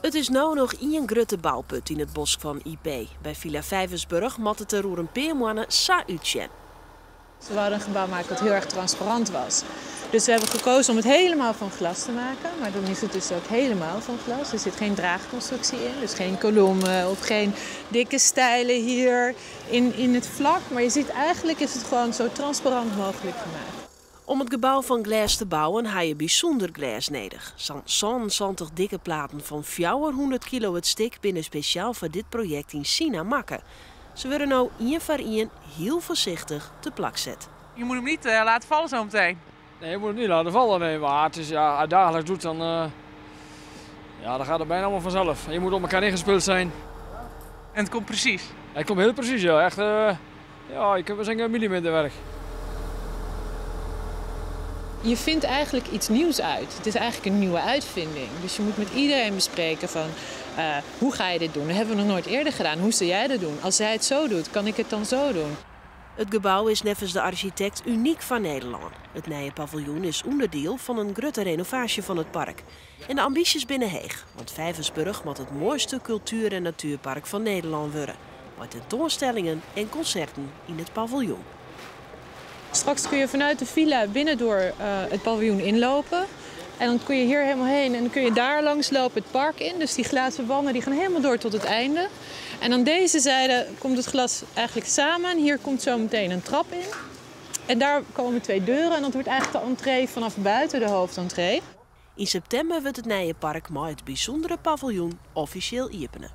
It is no noch ien grutte bouput yn it bosk fan Ypey. By Villa Vijversburg moat it der oer in pear moanne sa útsjen. We wilden een gebouw maken dat heel erg transparant was. Dus we hebben gekozen om het helemaal van glas te maken. Maar dan is het dus ook helemaal van glas. Er zit geen draagconstructie in, dus geen kolommen of geen dikke stijlen hier in het vlak. Maar je ziet, eigenlijk is het gewoon zo transparant mogelijk gemaakt. Om it gebou fan glês te bouwen ha je bysûnder glês nedich. Sa'n 77 dikke platen fan 400 kilo it stik binne spesjaal foar dit projekt yn Sina makke. Se wurde no ien foar ien hiel foarsichtich te plak set. Je moet hem niet laten vallen zo meteen. Nee, je moet hem niet laten vallen. Nee, maar het is, ja, als je dagelijks doet, dan, ja, dan gaat het bijna allemaal vanzelf. Je moet op elkaar ingespeeld zijn. En het komt precies? Het komt heel precies, ja. Echt, ja, je kunt wel zeggen een millimeterwerk. Je vindt eigenlijk iets nieuws uit. Het is eigenlijk een nieuwe uitvinding. Dus je moet met iedereen bespreken van hoe ga je dit doen? Dat hebben we nog nooit eerder gedaan. Hoe zou jij dat doen? Als zij het zo doet, kan ik het dan zo doen? It gebou is neffens de arsjitekt unyk fan Nederlân. It nije paviljoen is ûnderdiel fan in grutte renovaasje fan it park. En de ambysjes binne heech, want Vijversburg moat it moaiste kultuer- en natuerpark fan Nederlân wurde. Mei tentoanstellingen en konserten yn it paviljoen. Straks kun je vanuit de villa binnendoor het paviljoen inlopen. En dan kun je hier helemaal heen en dan kun je daar langs lopen het park in. Dus die glazen wanden die gaan helemaal door tot het einde. En aan deze zijde komt het glas eigenlijk samen. En hier komt zo meteen een trap in. En daar komen 2 deuren en dat wordt eigenlijk de entree vanaf buiten de hoofdentree. Yn septimber wurdt it nije park mei it bysûndere paviljoen offisjeel iepene.